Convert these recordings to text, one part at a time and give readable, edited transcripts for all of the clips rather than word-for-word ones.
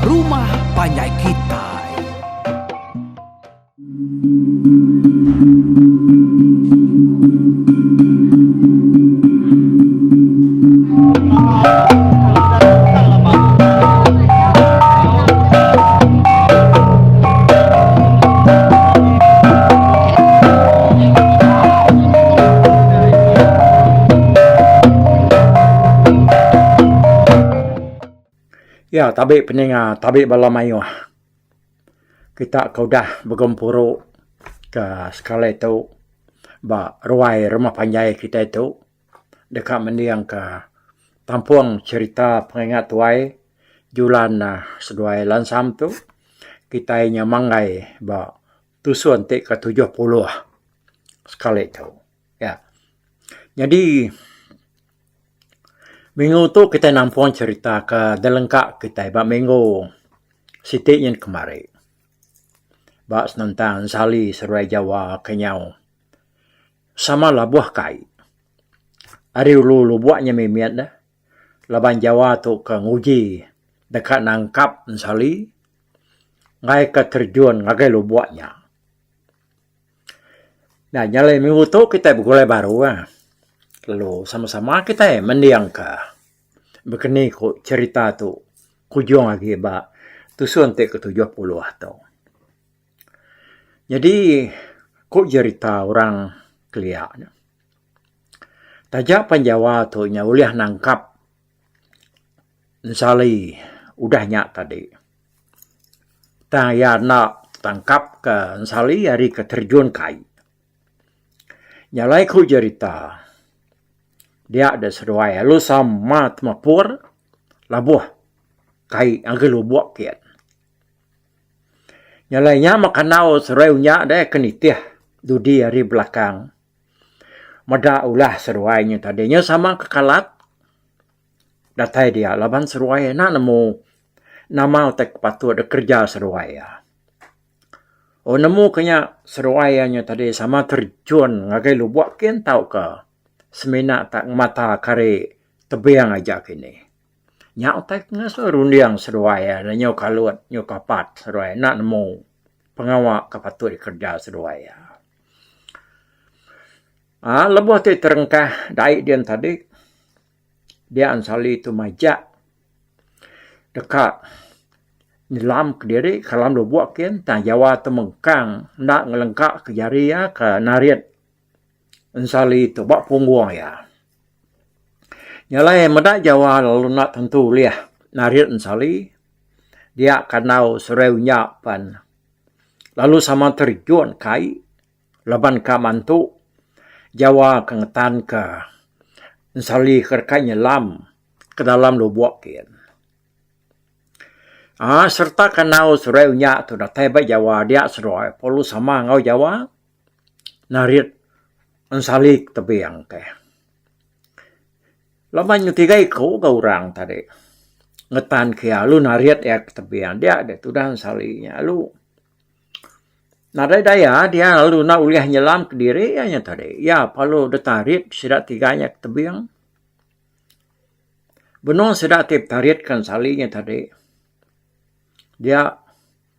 rumah panjai kitai. Ya tabi peninga tabi bala mayuh. Kita ke udah begempuru ke sekali tu ba ruai rumah panjai kitai tu deka mending ka tampung cherita pengingat tuai julan seduai lansam tu kitai nya manggai ba tusun ti ke 70 sekali tu. Ya. Nyadi minggu tu kitai nampung cherita ke dilengka kitai ba minggu siti nyin kemari ba senentang Sali seruai Jawa ke nyau sama labuh kai. Ari ulu lubok nya mimit ne laban Jawa tu ke nguji deka nangkap Sali ngaika ke terjun ngagai lubok nya. Nah nya alai minggu tu kitai begulai baru ah lalu sama-sama kitai mending ka bekeni ku cherita tu kujung agi ba tusun ti ke 70 tu. Nyadi ku jerita orang kelia ne taja pan Jawa tu nya ulih nangkap Ensali udah nya tadi. Tang iya enda tetangkap ke Ensali ari ke terjun ke ai. Nya alai ku jerita dia deh seduai lalu sama temepur labuh ke ai ngagai lubok kian. Nya alai nya meh kandau seduai unya deh ke nitih dudi ari belakang meda ulah seduai nya tadi. Nya sama ke kalat. Datai dia laban seduai enda nemu nama utai ke patut dek kereja seduai iya. Oh nemu ke nya seduai iya nya tadi sama terjun ngagai lubok kin tauka semina tak ngemata ke ari tebing aja kini. Nya utai ke ngasuh runding seduai iya nyau kalut nyau kapat seduai enda nemu pengawa ke patut dikereja seduai iya. Aaa lebuh ti terengkah dai din tadi dia ensali tu majak deka nyelam kediri ke dalam lubok kin tang jawa tu mengkang enda ngelengka ke jari iya ke narit ensali tu ba punggung iya. Nya alai meda jawa lalu enda tentu ulih narit ensali dia kandau seruai unya pan lalu sama terjun kai. Laban ka mantu Jawa ke ngetan ka ensali ke deka nyelam ke dalam lubok kian. Aaa sereta kanau seduai unya tu datai ba Jawa dia seduai perlu sama enggau Jawa narit ensali ke tebing ke. Laban nyu tiga iku ga orang tadi ngetan ke iya lalu narit iya ke tebing dia deh tudah ensali nya lalu. Nadai daya dia lalu enda ulih nyelam kediri iya nya tadi. Iya perlu ditarit sida tiga nya ke tebing. Benung sida ti betarit ke ensali nya tadi dia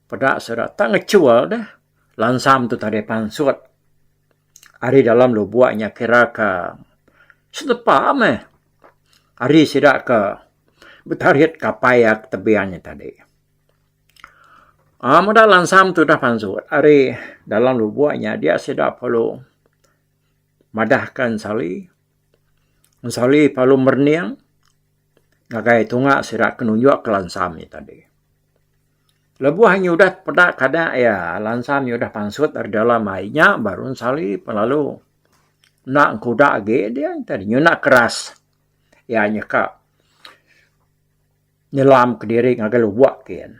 peda sida tak ngechul deh lansam tu tadi pansut ari dalam lubok nya kira ka setepa meh ari sida ke betarit kapai iya ke tebing nya tadi. Aaa meda lansam tu udah pansut ari dalam lubok nya dia sida perlu madah ka ensali. Ensali perlu merening ngagai tunga sida ke nunjuk ka lansam nya tadi. Lebuh inya udah peda kada iya lansam nya udah pansut ari dalam ai nya baru ensali lalu enda engkuda agi dia tadi nyunak keras iya nyeka. Nyelam kediri ngagai lubok kin.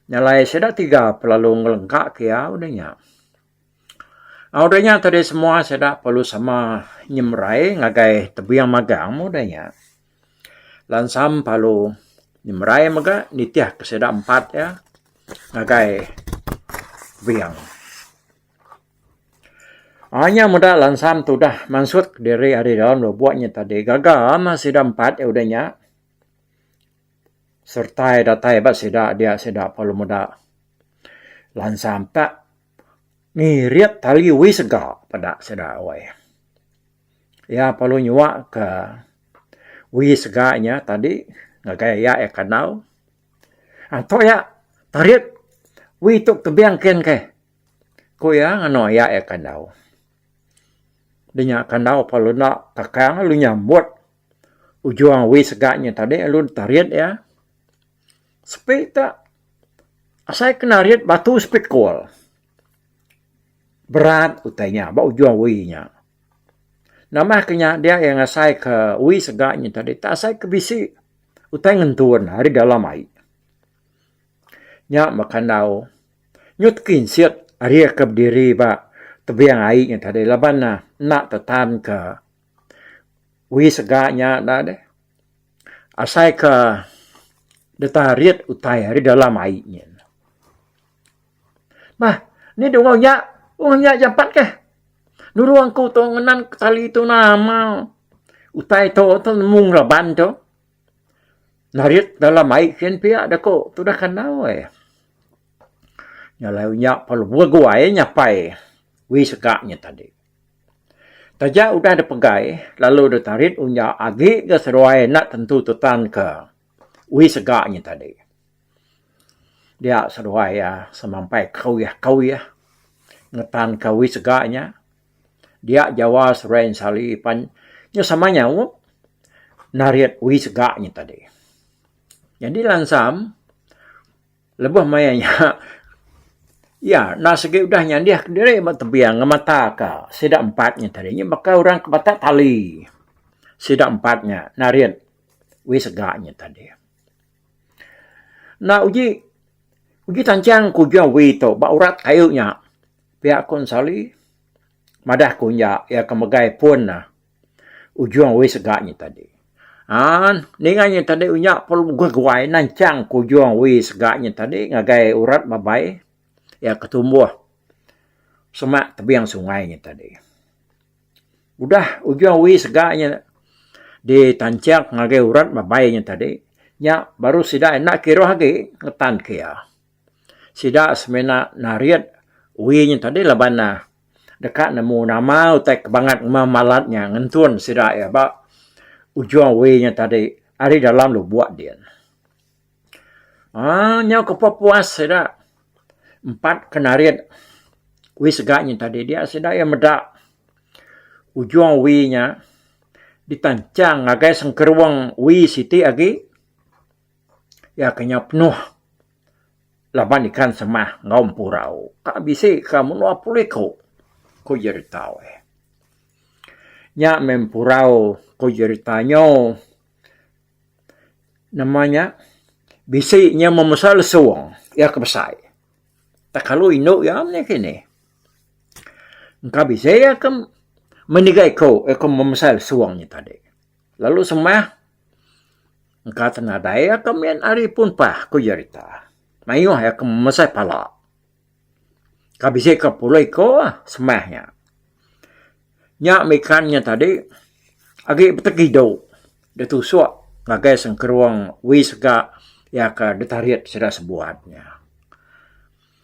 Nya alai sida tiga pelalu ngelengka ke iya udah nya. Udah nya tadi semua sida perlu sama nyemerai ngagai tebing magang meh udah nya. Lansam perlu nyemerai mega nitih ke sida empat iya ngagai tebing. Aaa nya meda lansam tu udah mansut kediri ari dalam lubok nya tadi gaga meh sida empat iya udah nya. Sertai datai ba sida dia sida perlu meda lansa empa ngirit tali wi sega peda sida weh. Iya perlu nyua ke wi sega nya tadi ngagai iya iya kandau. Antu iya tarit wi tu tebing kin keh ku iya nganu iya iya kandau. Dinya kandau perlu enda kakang lalu nyambut. Ujung wi sega nya tadi lalu tarit iya. Sepi ta asai ke narit batu sepikul. Berat utai nya ba ujung wi nya. Nambah ke nya dia iya ngasai ke wi sega nya tadi tak asai ke bisi utai ngentun ari dalam ai. Nya meh kandau nyut kinsit ari ke bediri ba tebing ai nya tadi laban ne enda tetan ke Wi sega nya da deh. Asai ke ditarit utai ari dalam ai nyin. Bah, ni dungau nya, wang nya jampat keh. Nulung aku tu ngenan tali tu nama utai tu tu nemu ngelaban tu. Narit dalam ai kin pia da ku tudah kandau eh. Nya alai nya perlu beguai nyapai wi sega nya tadi. Taja udah dipegai lalu ditarit unya agi ga seduai enda tentu tetan ke wi sega nya tadi. Dia seduai iya semampai kawih-kawih ngetan ke wi sega nya. Dia jawa seduai ensali pan nya sama nyaup narit wi sega nya tadi. Nyadi lansam. Lebuh maya nya, iya enda sigi udah nyandih kediri ba tebing ngemataka sida empat nya tadi. Nya baka orang ke batak tali sida empat nya narit wi sega nya tadi. Enda uji, uji tanchang ku ujung wi tu ba urat kayu nya pia ku Ensali madah ku nya iya ke megai pun ne. Ujung wi sega nya tadi. Aa ninga nya tadi unya perlu beguai nanchang ke ujung wi sega nya tadi ngagai urat babai iya ke tumbuh semak tebing sungai nya tadi. Udah ujung wi sega nya ditanchang ngagai urat babai nya tadi nya baru sida enda kiruh agi ngetan ke iya. Sida semina narit wi nya tadi laban ne deka nemu nama utai ke bangat memalat nya ngentun sida iya ba ujung wi nya tadi ari dalam lubok din. Aaa nyau ke puas sida empat ke narit wi sega nya tadi dia sida iya meda ujung wi nya ditanchang ngagai sengkerung wi siti agi iya ke nyau penuh. Laban ikan semah enggau empurau ka bisi ka menua pulih ku, ku jerita weh. Nya meh empurau ku jerita nyo nama nya bisi nya memesai lesung iya ke besai. Tak kalu indu iya meh kini. Engka bisi iya ke meniga iku iya ke memesai lesung nya tadi. Lalu semah engka te nadai iya ke min ari pun pah ku jerita. Mayuh iya ke mesai pala. Ka bisi ke pulih iko semah nya. Nya mih ikan nya tadi agi betegidu ditusuk ngagai sengkerung wi sega iya ke ditarit sida sebuat nya.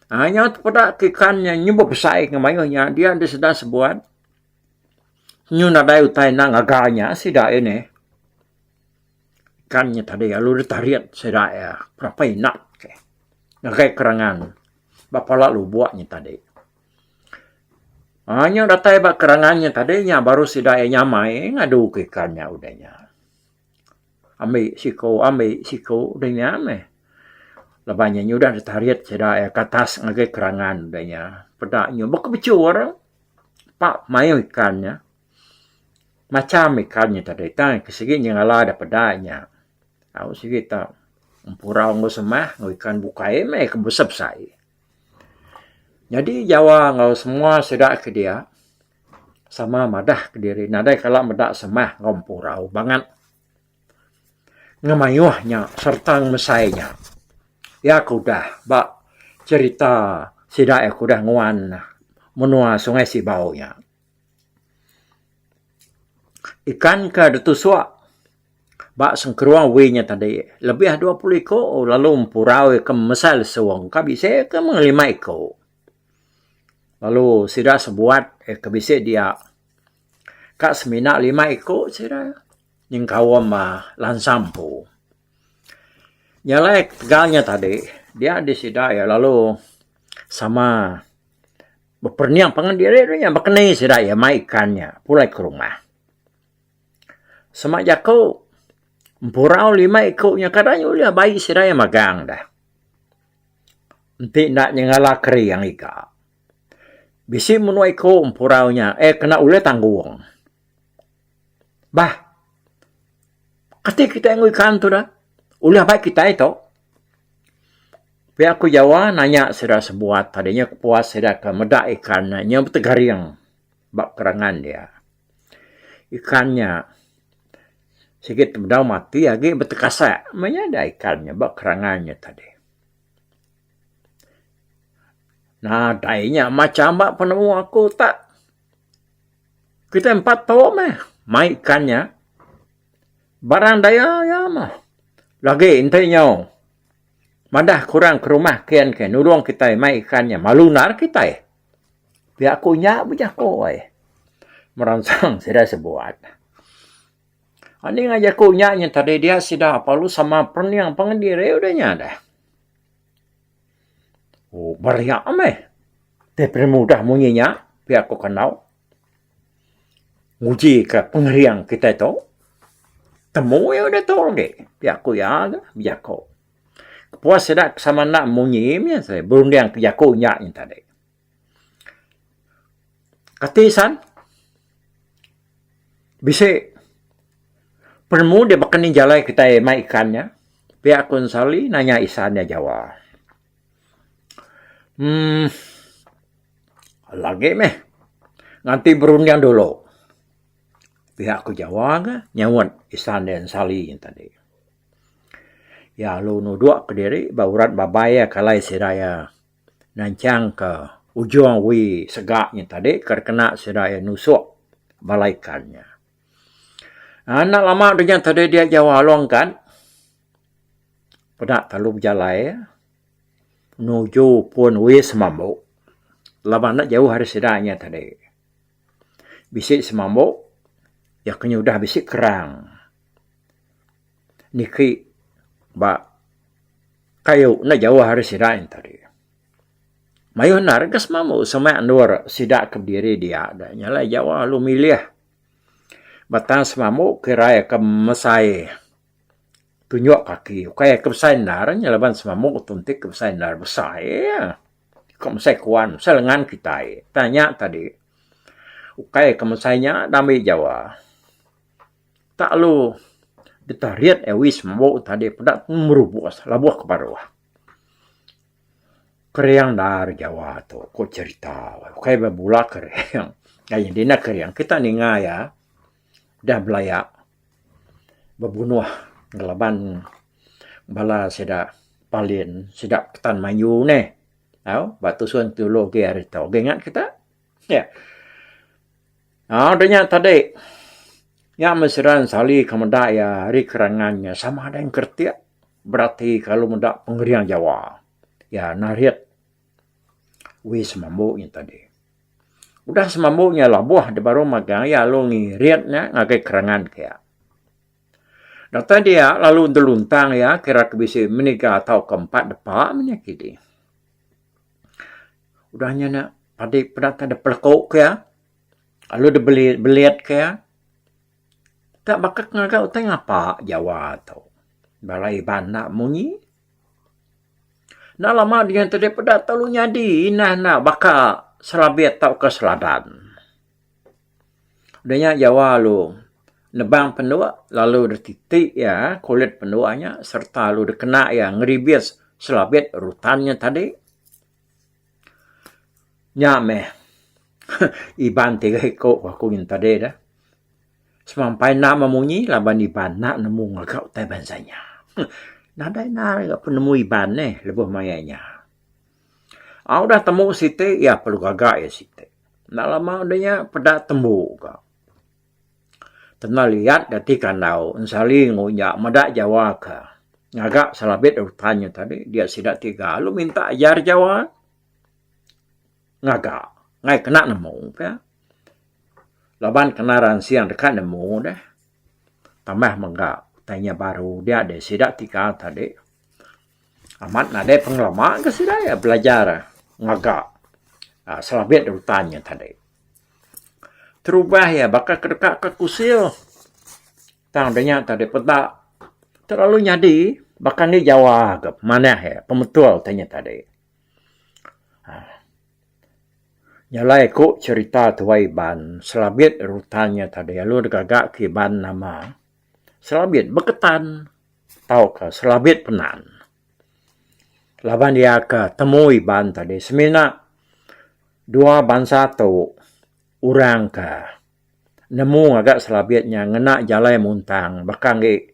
Aaa nya tepeda ke ikan nya nyebut besai ke mayuh nya dia sida sebuat. Nyu nadai utai enda ngaga nya sida iya neh. Ikan nya tadi lalu ditarit sida iya berapa ina ke ngagai kerangan ba pala lubok nya tadi. Aaa nya datai ba kerangan nya tadi nya baru sida iya nyamai ngadu ke ikan nya udah nya. Ambi siku ambi siku udah nya meh. Laban nya nyudah ditarit sida iya ke atas ngagai kerangan udah nya. Peda nyu bekebechur. Pak mayuh ikan nya. Macam ikan nya tadi tang ke sigi nyengala da peda nya. Au sigi ta empurau enggau semah enggau ikan bukai meh ke besai besai. Nyadi jawa enggau semua sida ke dia sama madah kediri nadai kala meda semah enggau empurau bangat. Ngemayuh nya sereta ngemesai nya. Iya ke udah ba cherita sida iya ke udah nguan menua Sungai Sibau nya. Ikan ke ditusuk. Ba sengkeruang wi nya tadi lebih 20 iku lalu empurau ke mesai lesung ka bisi ke meng lima iku. Lalu sida sebuat ke bisi dia ka semina lima iku sida nyengkaum uhh lansam empu. Nya alai ketegal nya tadi dia di sida iya lalu sama beperening pangan diri nya baka ni sida iya mai ikan nya pulai ke rumah. Sema jaku empurau lima iku nya kada nya ulih bai sida iya magang deh. Enti enda nyengala kering iga. Bisi menua iku empurau nya eh kena ulih tanggung. Bah kati kitai enggau ikan tu dah ulih bai kitai tu. Pia ku Jawa nanya sida sebuat tadi nya kepuas sida ke meda ikan nya nyau betegaring ba kerangan dia. Ikan nya sigi tebedau mati agi betekasak meh nya da ikan nya ba kerangan nya tadi. Nadai nya macam ba penemu aku tak kitai empat tu meh mai ikan nya barang daya iya mah lagi enti nyau madah ke orang ke rumah kian ke nulung kitai mai ikan nya malu endar kitai. Pia ku nya bejaku ai. Meransang sida sebuat. Aning jaku nya nya tadi dia sida perlu sama perening pangan diri udah nya dah. Oh beria meh. Ti pemudah munyi nya pia ku kandau. Nguji ka pengering kitai tu. Temu iya udah tu agi pia ku iya ga bejaku. Kepuas sida sama enda munyi mih berunding ke jaku nya nya tadi. Kati san bisi penemu deh baka ni jalai kitai mai ikan nya pia ku Sali nanya isan iya jawa. Uhh lagi meh nganti berunding dulu pia ku jawa ga nyaut isan iya Sali nya tadi. Iya lalu nudok kediri ba urat babai iya kalai sida iya. Nanchang ke ujung wi sega nya tadi ke kena sida iya nusuk bala ikan nya. Enda lama deh nya tadi dia jauh along kan peda telu bejalai nuju pun wi semambu laban enda jauh ari sida nya tadi. Bisi semambu iya ke nyudah bisi kerang niki ba kayu enda jauh ari sida nya tadi. Mayuh endar ga semamu semak endur sida ke bediri dia da nya alai jawa lalu milih batang semamu kirai ke mesai tunjuk kaki ukai ke besai endar nya laban semamu tu enti ke besai endar besai iya. Ke mesai kuan mesai lengan kitai. Tang nya tadi ukai ke mesai nya dambi jawa. Tak lalu ditarit Awis mbu tadi peda merubus labuh ke baruh. Kering endar Jawa tu ku cherita ukai ba bula kering. Ai nyadi enda kering kita ninga iya udah belaya bebunuh ngelaban bala sida Palin sida Ketan Mayu neh. Au ba tusun dulu agi ari tu. Agi ingat kita? Ya. Au da nya tadi nya meh seran sali ke meda iya ari kerangan nya sama da engkeretik berati kalu meda pengering Jawa. Iya narit wi semambu nya tadi. Udah semambu nya labuh da baru magang iya lalu ngirit nya ngagai kerangan ke iya. Datai dia lalu deluntang iya kira ke bisi meniga tauka empat depa meh nya kidi. Udah nya ne padi peda te dipeleku ke iya lalu dibeli belit ke iya. Tak baka ke ngaga utai ngapa Jawa tu. Bala Iban enda munyi. Enda lama dingan tadi peda telu nyadi inah enda baka selabit tauka seladan. Udah nya Jawa lalu nebang penduk lalu dititik iya kulit penduk nya sereta lalu dikena iya ngeribis selabit rutan nya tadi. Nya meh Iban tiga iku aku nyin tadi dah. Semampai enda memunyi laban Iban enda nemu ngaga utai bansa nya. Nadai endar ga penemu Iban neh lebuh maya nya. Au udah temu siti iya perlu gaga iya siti. Enda lama udah nya peda tembu ga. Tena liat ati kandau ensali ngunya meda Jawa ke ngaga selabit rutan nya tadi dia sida tiga lalu minta ajar Jawa ngaga ngai kena nemu pia. Laban kena ransing deka nemu deh. Tambah mega utai nya baru dia deh sida tiga tadi amat nadai pengelama ke sida iya belajar ngaga aaa selabit rutan nya tadi. Terubah iya baka ke deka ke kusil. Tang da nya tadi peda terlalu nyadi baka indi jawa ke manah iya pemetul ti nya tadi. Aaa Nya alai ku cherita tuai Iban selabit rutan nya tadi lalu digaga ke Iban nama selabit beketan tauka selabit penan. Laban iya ke temu Iban tadi semina dua bansa tu orang ke nemu ngaga selabit nya ngena jalai muntang baka enggi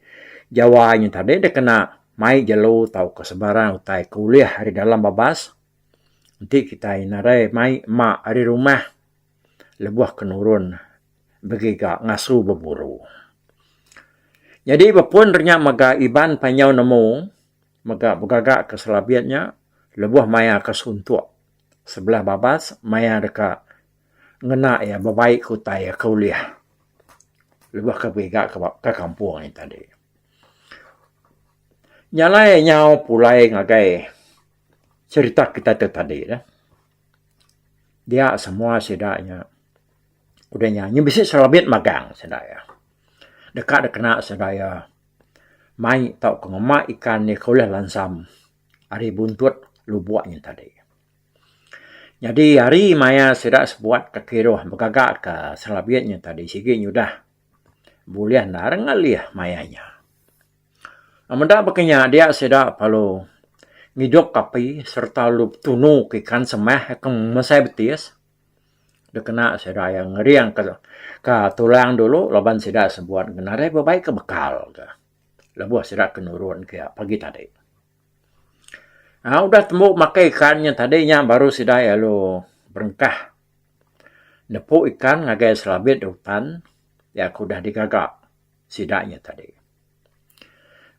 Jawa nya tadi dikena mai jelu tauka sebarang utai ke ulih ari dalam babas enti kitai nadai mai ma ari rumah lebuh ke nurun begiga ngasu beburu. Nyadi bepun re nya mega Iban panjau nemu mega begaga ke selabit nya lebuh maya ke suntuk sebelah babas maya deka ngena iya bebai ke utai ke ulih lebuh ke begiga ke kampung nya tadi. Nya alai nyau pulai ngagai cherita kita tu tadi lah. Dia semua sida nya udah nya nyu bisi selabit magang sida iya. Deka dikena sida iya mai tauka ngema ikan ke ulih lansam ari buntut lubok nya tadi. Nyadi hari maya sida sebuat ke kiruh begaga ke selabit nya tadi sigi nyudah bulih endar ngalih maya nya. Meda baka nya dia sida perlu ngidup ke api sereta lalu betunu ke ikan semah ke mesai betis dikena sida iya ngering ke tulang dulu laban sida sebuat nadai bebai ke bekal ke lebuh sida ke nurun ke pagi tadi. Aaa udah tembu makai ikan nya tadi nya baru sida iya lalu berengkah nepu ikan ngagai selabit utan iya ke udah digaga sida nya tadi.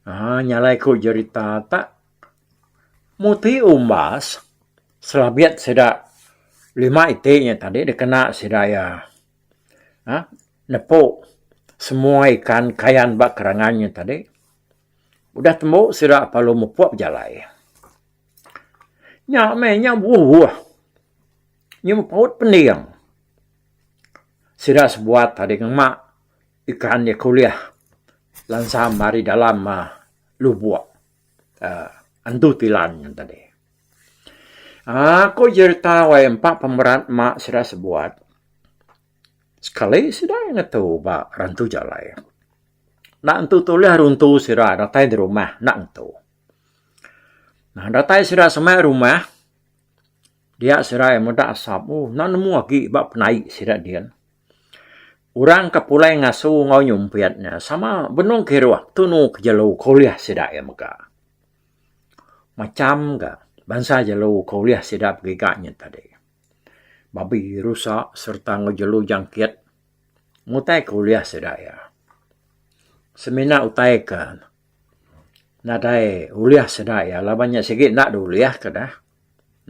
Aaa nya alai ku jerita tak muti umbas selabit sida lima iti nya tadi dikena sida iya aaa nepu semua ikan kayan ba kerangan nya tadi. Udah tembu sida perlu mupuk bejalai. Nya meh nya buh-buh. Nya mepaut pending. Sida sebuat tadi ngema ikan iya ke ulih lansam ari dalam uhh lubok uhh antu tilan nya tadi. Uhh ku jerita wai empa pemerat ma sida sebuat sekali sida ngetu ba rantu jalai. Enda entu tulih runtu sida datai di rumah enda entu. Nah datai sida semak rumah dia sida iya meda asap uhh enda nemu agi ba penaik sida din. Orang ke pulai ngasu enggau nyumpit nya sama benung kiruh tunu ke jelu ke ulih sida iya mega. Macam ga bansa jelu ke ulih sida begiga nya tadi. Babi, rusa sereta enggau jelu jangkit. Ngutai ke ulih sida iya. Semina utai ke nadai ulih sida iya laban nya sigi enda dulih ke dah.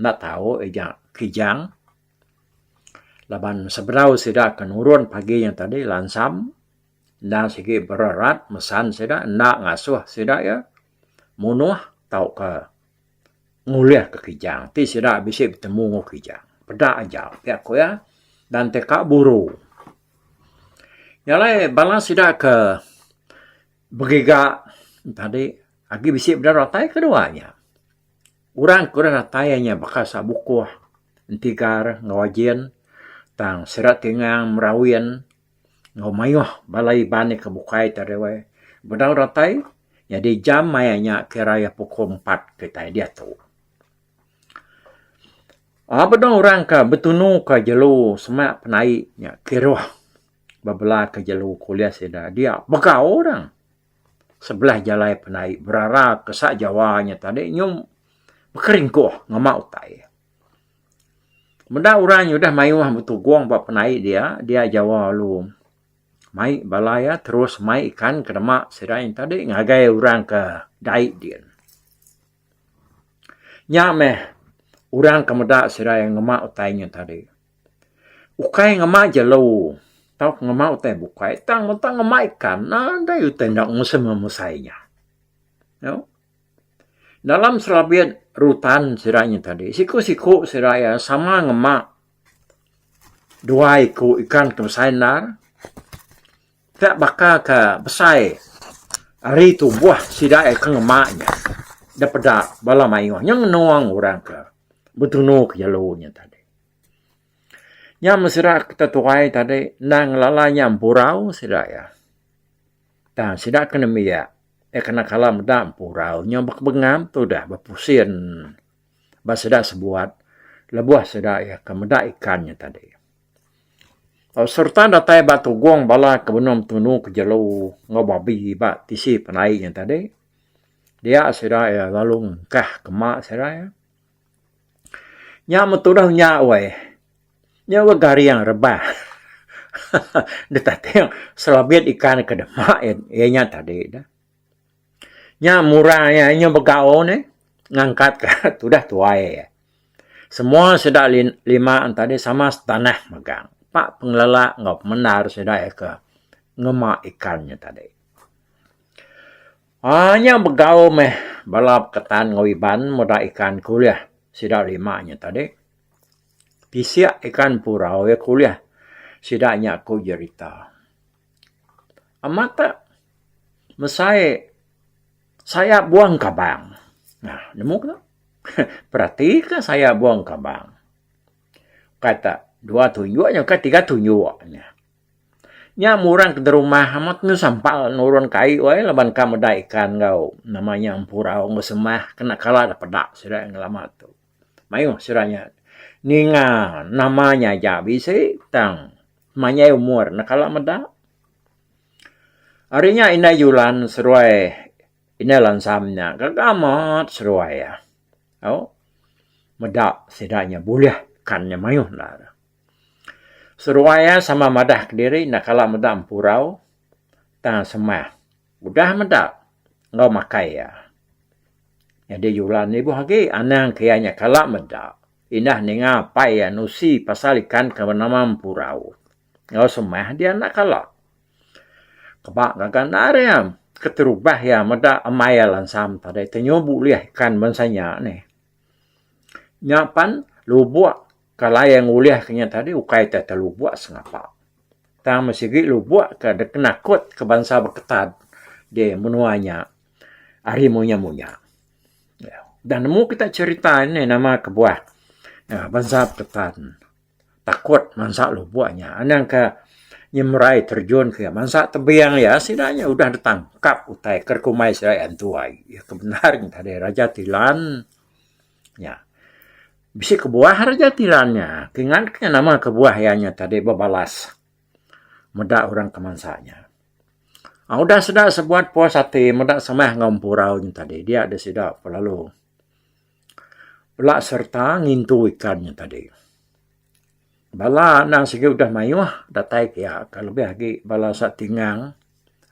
Enda tau ija kijang laban sebedau sida ke nurun pagi nya tadi lansam endang sigi bererat mesan sida enda ngasuh sida iya munuh tauka ngulih ke kijang ti sida bisi betemu enggau kijang. Peda aja pia ku iya dan teka buru. Nya alai bala sida ke begiga tadi agi bisi beda datai ke dua nya. Orang ke udah datai nya baka sa bukuh entigar enggau ajin tang sida tingang merawin enggau mayuh bala Iban ke bukai tadi weh. Bedau datai nyadi jam maya nya kira iya pukul empat kitai diatu. Aaa bedau orang ke betunu ka jelu semak penaik nya kiruh bebela ka jelu ke ulih sida dia begau orang sebelah jalai penaik berara ke sak jawa nya tadi nyum bekeringkuh ngema utai. Meda orang nya udah mayuh betugong ba penaik dia, dia jawa lalu. Mai bala iya terus mai ikan ke dema sida nya tadi ngagai orang ke dai din. Nya meh orang ke meda sida iya ngema utai nya tadi. Ukai ngema jelu tauka ngema utai bukai tang menta ngema ikan nadai utai enda ngemesai nya. Dalam selabit rutan sida nya tadi siku-siku sida iya sama ngema Dua iku ikan ke besai endar ka baka ke besai ari tubuh sida iya ke ngema nya da peda bala mayuh nya ngenung orang ke betunu ke jelu nya tadi. Nya meh sida ke tetuai tadi enda ngelala nya empurau sida iya. Tang sida ke nembiak iya kena kala meda empurau nya bengam tudah bepusin. Ba sida sebuat lebuh sida iya ke meda ikan nya tadi. Sereta datai ba tugong bala ke benung betunu ke jelu enggau babi ba tisi pendai nya tadi dia sida iya lalu ngengkah ke ma sida iya. Nya meh tudah nya weh nya weh garing rebah haha ditating selabit ikan ke dema iya nya tadi. Nya murah iya inya begau neh ngangkat ka tudah tuai. Semua sida lima ne tadi sama setanah mega pak pengelela enggau pemendar sida iya ke ngema ikan nya tadi. Aaa nya begau meh bala peketan enggau iban meda ikan ke ulih sida lima nya tadi. Tisik ikan purau iya ke ulih sida nya ku jerita. Amat tak mesai sayap buang kabang. Nah, nemu ke tu? Peratika sayap buang kabang. Ukai tak dua tunjuk nya, ukai tiga tunjuk nya. Nya murang ke derumah amat nyu sampal nurun ke ai weh laban ka meda ikan enggau nama nya empurau enggau semah kena kala da peda sida ngelama tu. Mayuh sida nya ninga nama nya aja bisi tang Manyai umur ne kala meda. Ari nya indai Julan seduai indai Lansam nya gaga amat seduai iya. Au meda sida nya bulih kan nya mayuh endar. Seduai iya sama madah kediri enda kala meda empurau tang semah udah meda enggau makai iya. Nyadi Julan ibuh agi anang ke iya nya kala meda. Indah ninga apai iya nusi pasal ikan ke benama empurau enggau semah dia enda kala. Keba gaga endar iya keterubah iya meda amai iya lansam tadi tenyu bulih ikan bansa nya nih. Nya pan lubok ke alai iya ngulih ke nya tadi ukai te lubok sengapa. Tang meh sigi lubok ke dikenakut ke bansa Beketan di menua nya ari munya-munya. Udah nemu kita cherita ne nama kebuah bansa Peketan takut mansa lubok nya anang ka nyemerai terjun ke mansa tebing iya sida nya udah ditangkap utai ke kumbai sida antu ai. Iya ke bendar nya tadi Raja Tilan nya. Bisi kebuah Raja Tilan nya kingat ke nama kebuah iya nya tadi bebalas meda orang ke mansa nya. Udah sida sebuat puas ati meda semah enggau empurau nya tadi dia deh sida lalu bela sereta ngintu ikan nya tadi. Bala anang sigi udah mayuh datai kiya ka lebih agi bala sa tingang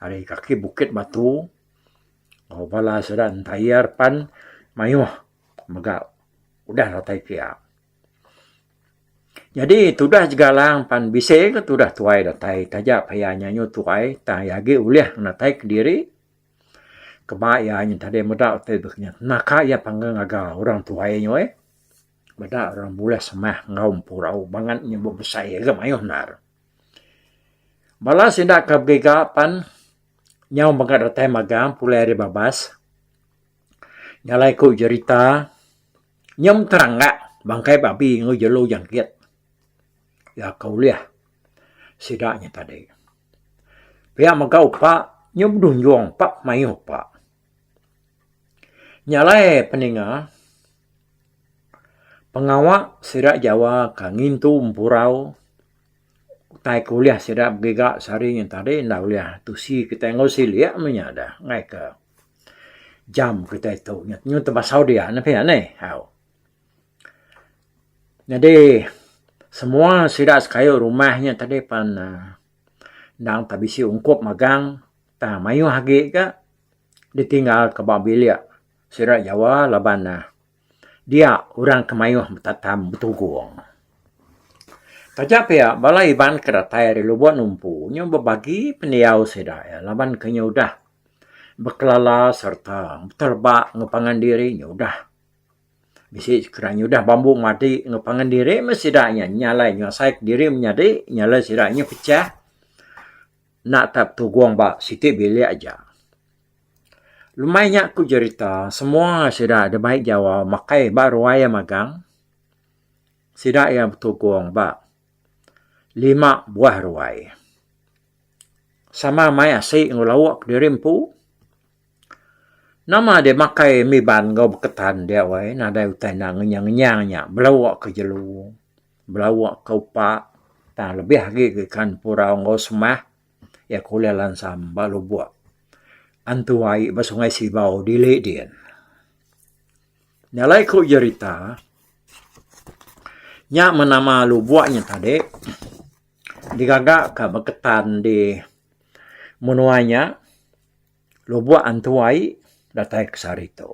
ari kaki bukit batu enggau bala sida entayar pan mayuh mega udah datai kiya. Nyadi tudah jegalang pan bisi ke tudah tuai datai taja pa iya nyanyu tuai tang iya agi ulih ngenatai kediri. Keba iya nya tadi meda utai baka nya naka iya panggil ngaga orang tuai nya weh. Meda orang bulih semah enggau empurau bangat nya besai ga mayuh endar. Bala sida ke begiga pan nyau mega datai magang pulai ari babas. Nya alai ku jerita. Nyem terangga bangkai babi enggau jelu jangkit iya ke ulih sida nya tadi. Pia mega upa nyem bedunjung pak mayuh upa. Nya alai peninga pengawa sida jawa ke ngintu empurau utai ke ulih sida begiga sehari nya tadi enda ulih tusi kitai enggau silik meh nya dah enggai ke. Jam kitai tu nyun tebasau dia ne pia neh au. Nyadi semua sida sekayu rumah nya tadi pan uhh. Endang tak bisi ungkup magang tang mayuh agi ga ditinggal ka ba bilik sida Jawa laban ne dia orang ke mayuh betatam betugung. Taja pia bala Iban ke datai ari Lubok Numpu nyau bebagi pendiau sida iya laban ke nyau udah bekelala sereta beteleba enggau pangan diri nyau udah. Bisi sekeda nya udah bambu madi enggau pangan diri meh sida nya nyalai nyuasai kediri menyadi nyalai sida nya pecah enda tau betugong ba siti bilik aja. Lemai nya ku jerita semua sida da bai jawa makai ba ruai iya magang sida iya betugong ba lima buah ruai. Sama mai asi enggau lauk kediri empu. Nama deh makai miban enggau beketan dia weh nadai utai enda ngenyang ngenyang nya belawa ke jelu belawa ke upa tang lebih agi ke ikan purau enggau semah iya ke ulih lansam ba lubok antu ai ba sungai sibau dili din. Nya alai ku jerita nya meh nama lubok nya tadi digaga ka beketan di menua nya. Lubok antu ai datai ke sehari tu.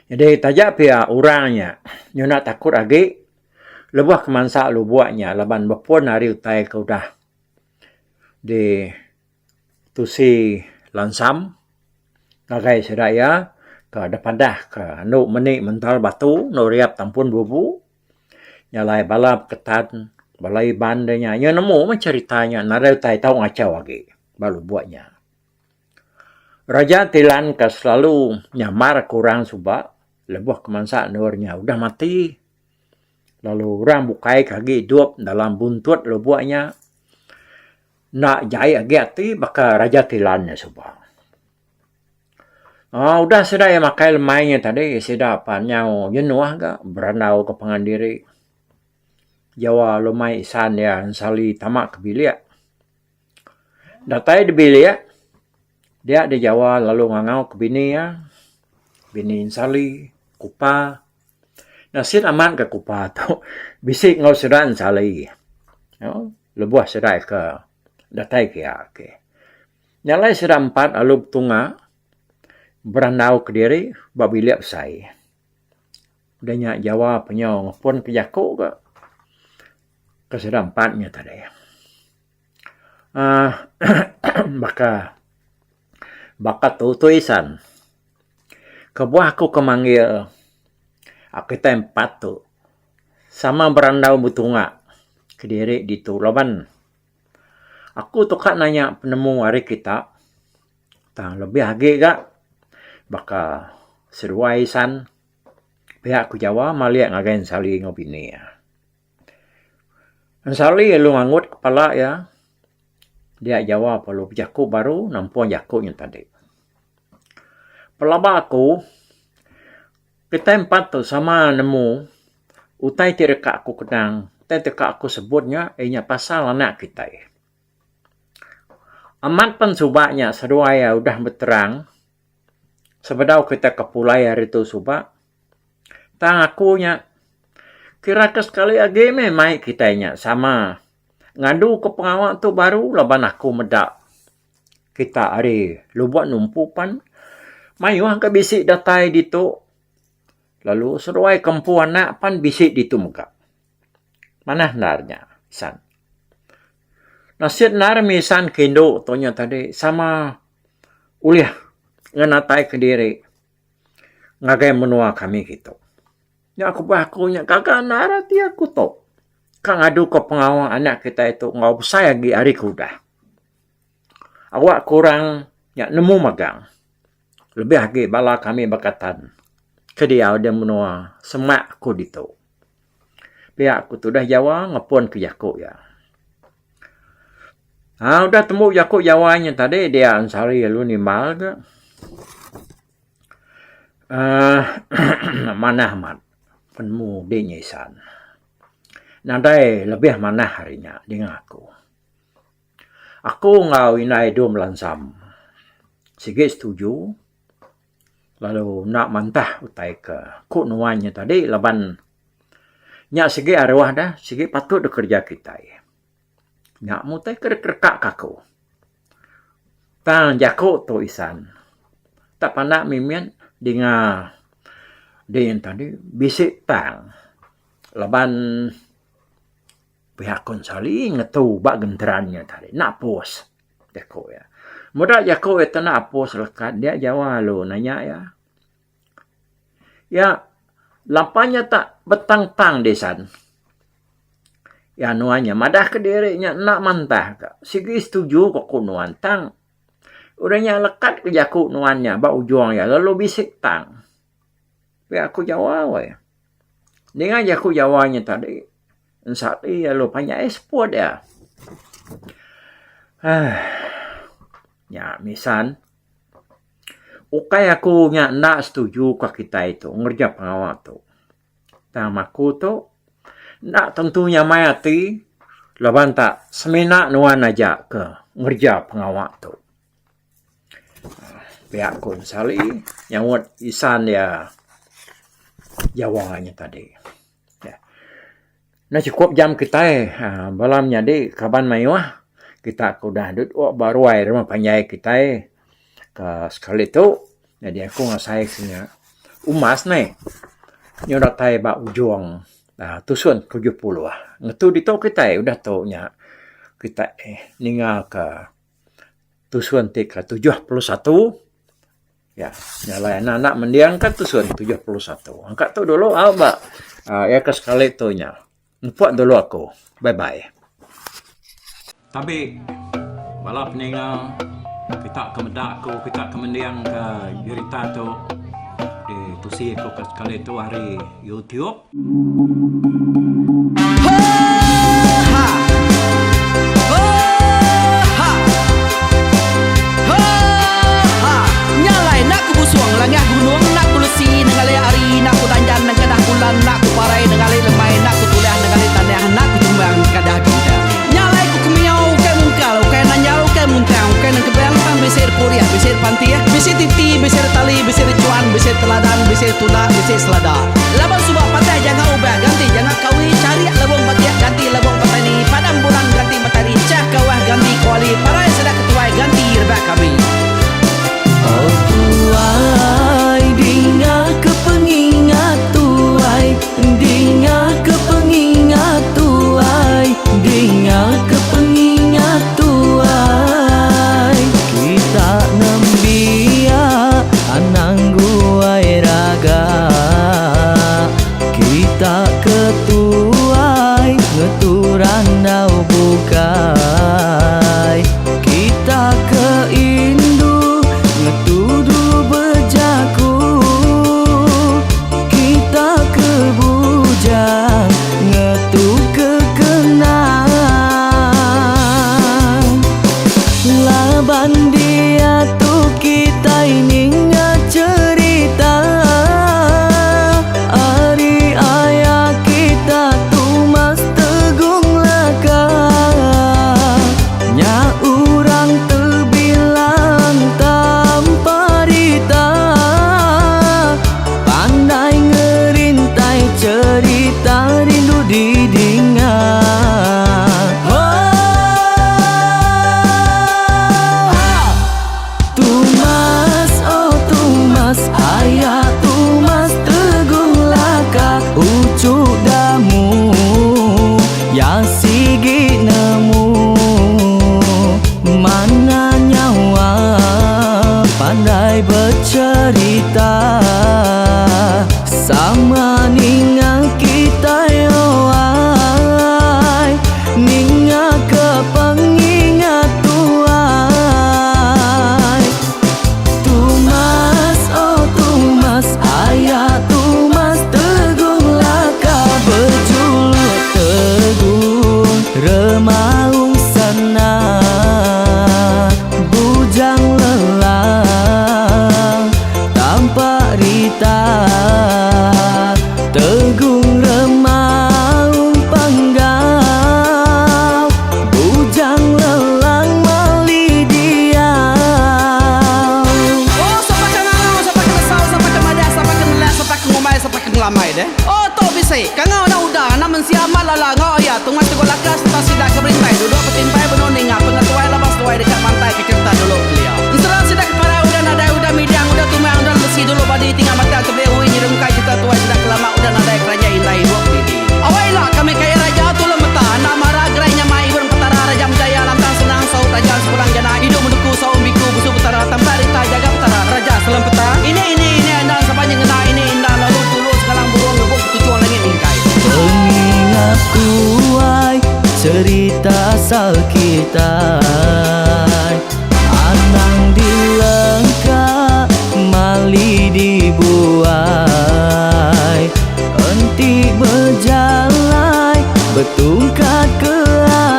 Nyadi taja pia orang nya nyuna takut agi lebuh ke mansa lubok nya laban bepun ari utai ke udah di tusi lansam ngagai sida iya ke dipadah ke anu meni mental batu anu riap tampun bubu. Nya alai bala peketan bala Iban da nya nyau nemu meh cherita nya nadai utai tau ngachau agi ba lubok nya. Raja Tilan ke selalu nyamar ke orang suba lebuh ke mansa endur nya udah mati lalu orang bukai ke agi idup dalam buntut lubok nya enda jai agi ati baka Raja Tilan nya suba. Aaa udah sida iya makai lemai nya tadi sida pan nyau jenuh ga berandau ke pangan diri. Jawa lumai isan iya ensali tama ke bilik. Datai di bilik dia deh Jawa lalu ngangau ke bini iya bini ensali kupa. Nasit amat ga kupa tu bisi enggau sida ensali lebuh sida ke datai kiya ke. Nya alai sida empat lalu betunga berandau kediri ba bilik besai. Udah nya Jawa penyo ngepun ke jaku ga ke sida empat nya tadi. uhh baka baka tu tulisan kebuah aku ke manggil kitai empat tu sama berandau betunga kediri ditu laban. Aku tu ka nanya penemu ari kita tang lebih agi ga baka seduai san pia ku Jawa malik ngagai Ensali enggau bini iya. Ensali lalu ngangut kepala iya dia Jawa perlu bejaku baru nampung jaku nya tadi. Pelaba aku Kitai empat tu sama nemu utai ti deka aku kenang, utai ti deka aku sebut nya iya nya pasal anak kitai. Amat pen suba nya seduai iya udah beterang sebedau kitai ke pulai ari tu suba tang aku nya kira ke sekali agi meh mai kitai nya sama ngadu ke pengawa tu baru laban aku meda. Kita ari Lubok Numpu pan mayuh ke bisi datai ditu lalu seduai ke empu anak pan bisi ditu mega. Manah endar nya isan. Nasit endar mih isan ke indu tu nya tadi sama ulih ngenatai kediri ngagai menua kami kitu. Nya kebuah aku nya gaga endar ati aku tu ka ngadu ka pengawa anak kitai tu enggau besai agi ari ke udah. Awak ke orang nya nemu magang lebih agi bala kami Bakatan ke diau di menua semak ku ditu. Pia ku tudah Jawa ngepun ke jaku iya. Aa udah tembu jaku Jawa nya tadi dia Ensari lalu nimbal ga aaa manah amat penemu di nya isan. Nadai lebih manah ari nya dinga aku. Aku enggau indai dum lansam sigi setuju lalu enda mantah utai ke ku nuan nya tadi laban nya sigi aruh deh sigi patut deh kereja kitai. Nya meh utai ke deka ka aku. Tang jaku tu isan tak pandak mimit dinga din tadi bisi tang laban pihak konseli ngetu ba genteran nya tadi enda apus jaku iya. Meda jaku iya tu enda apus lekat dia jawa lalu nanya iya. Iya lapa nya tak betang-tang disan. Iya nuan nya madah ke diri nya enda mantah ka. Sigi setuju ka ku nuan tang udah nya lekat ke jaku nuan nya ba ujung iya lalu bisi tang. Pia ku Jawa weh. Ninga jaku Jawa nya tadi ensari lalu panjai seput iya. Aaa nya misan. Ukai aku nya enda setuju ka kitai tu ngereja pengawa tu. Tang aku tu enda tentu nyamai ati laban ta semina nuan aja ke ngereja pengawa tu. Pia ku Sali nyaut isan iya Jawa nya tadi. Enda chukup jam kitai aaa bala menyadi kaban mayuh kita ke udah duduk ba ruai rumah panjai kitai ka sekali tu jadi aku ngasai ke nya umas neh nyau datai ba ujung aaa tusun 70. Ngetu ditu kitai udah tu nya kitai ninga ka tusun ti ke 71. Ya, nya alai anak anak mending ka tusun 71. Angka tu dulu au ba aaa iya ke sekali tu nya. Mupuk dulu aku. Bye bye. Tabi bala peninga kita ke meda aku kita ke mending ka jerita tu di tusi aku ke sekali tu ari YouTube. Laban suba patah janga ubah ganti janga kawi charik lebung batik ganti lebung petani padam bulan ganti matari chah kawah ganti kuali parai sida ketuai ganti rebak kami. Oh tuai dinga ke pengingat tuai dinga ke pengingat tuai dinga ke pengingat tuai kita nembiak anang guai raga kita ke tuai ngetu randau bukai kita ke indu ngetu dulu bejaku kita ke bujang ngetu ke kenang laban diatu kitai ninga cherita ari aya kita Tumas Tegung Laka nya urang tebilang tanpa rita pandai ngerintai cherita rindu didinga. Tumas oh Tumas aya Tumas Tegung Laka uchu damu ya sigi nemu mana nyawa pandai becerita sama ninga kitai oh ai ninga ke pengingat tuai Tumas oh Tumas aya Tumas Tegung Laka bejuluk Tegung Remaung Sana Bujang Lelang Tampak Rita Tegung Remaung Panggau Bujang Lelang Mali Diau. Oh sapa ke ngangau sapa ke nesau sapa ke madah sapa ke nelak sapa ke ngumbai sapa ke ngelamai deh. Oh tu bisi kangau anak uda anak mensia amat lala enggau aya Tumas Teguh Laka serta sida ke berintai duduk betimpai. kitai. Anang dilengka mali dibuai. Enti bejalai betungkat ke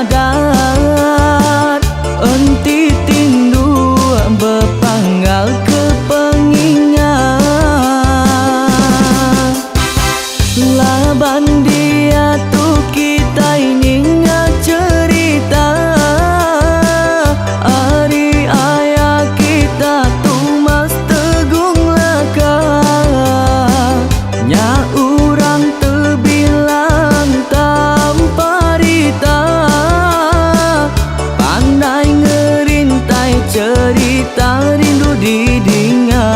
adat. Enti tindu bepanggal ke pengingat. Laban diatu kitai ninga cherita ari aya kita Tumas Tegung Laka. Nya urang tebilang tanpa rita pandai ngerintai cherita rindu didinga.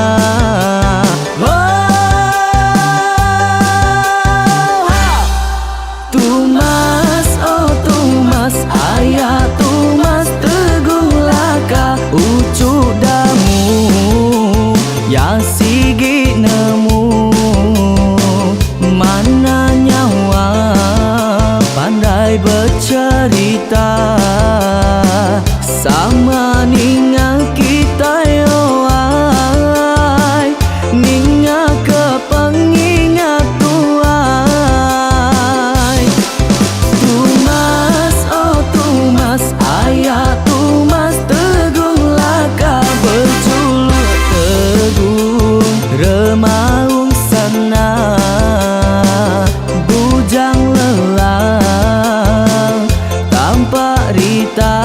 Tumas, oh Tumas, aya Tumas Teguh Laka uchu damu ya sigi nemu mana nyawa pandai becherita sama ninga kitai oh ai ninga ke pengingat tuai. Tumas, oh Tumas, aya Tumas Teguh Laka bejuluk Teguh Remaung Sana Bujang Lelang Tampak Rita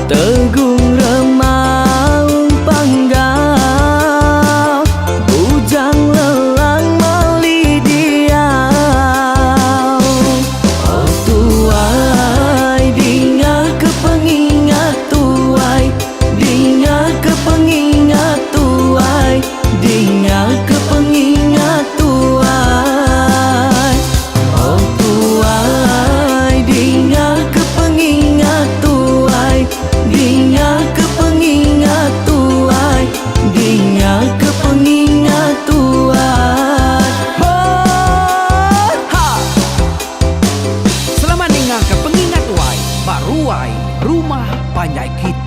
Tegung Remaung Panggau Bujang Lelang Mali Diau. Oh tuai dinga ke pengingat tuai dinga ke pengingat tuai dinga ke pengingat tuai. Oh tuai dinga ke pengingat tuai dinga ke pengingat tuai dinga ke pengingat tuai. Ho ha! Selamat ninga ke pengingat tuai ba ruai rumah panjai kita.